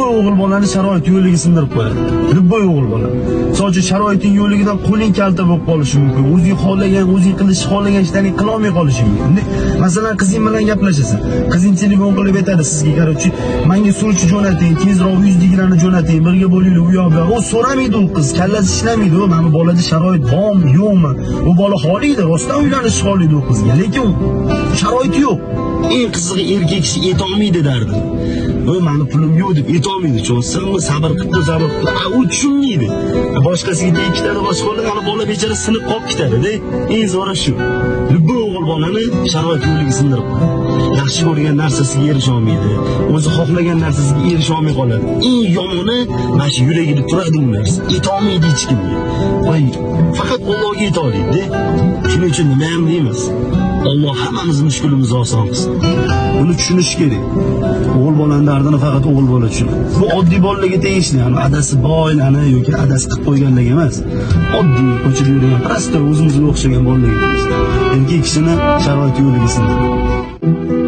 Любой o'g'il bolani sharoit yo'liga sindirib qo'yadi. Любой o'g'il bola. Misol uchun, sharoiting yo'ligidan qo'ling kalta bo'lib qolishi mumkin. O'zing xohlagan, o'zing qilishni xohlagan ishlaringni qilolmay qolishing mumkin. Masalan, qizing bilan gaplashasan. Qizing telefon qilib aytadi sizga, короче, menga suvchi jo'nating, tezroq 100 ligrani jo'nating, birga bo'laylik, u yoq bu yoq. U so'ramaydi u qiz, kallasi ishlamaydi. U mana bu bolada sharoit bormi, yo'qmi? U bola xohlaydi, rostdan uylanishni xohlaydi u qizga, lekin sharoiti yo'q. Eng qizig'i, erkak kishi aytolmaydi dardini. "Voy, mani pulim yo'q" deb aytolmaydi. Tushunsanmi? Sabr qilib tur, sabr qilib tur. U tushunmaydi. Boshqasiga tegib ketadi, boshqa bo'ladi, ana bola bechora sinib qolib ketadi-da. Eng zo'ri shu. Любой o'g'il bolani sharoit yo'liga sindirib qo'yadi. Yaxshi ko'rgan narsasiga erisha olmaydi. O'zi xohlagan narsasiga erisha olmay qoladi. Eng yomoni mana shu yuragida turadi u narsa. Aytolmaydi hech kimga. Voy, faqat Allohga ayta oladi-da. Shuning uchun nima ham deymiz? Alloh hammamizni mushkulimizni oson qilsin. Buni tushunish kerak. O'g'il bolani dardini faqat o'g'il bola tushunadi. Bu oddiy bolalarga tegishli, ya'ni adasi boylarni yoki adasi qilib qo'yganlarga emas. Oddiy ko'chada yurgan, просто o'zimizga o'xshagan bolalarga tegishli. Erkak kishini sharoit yo'liga sindiradi.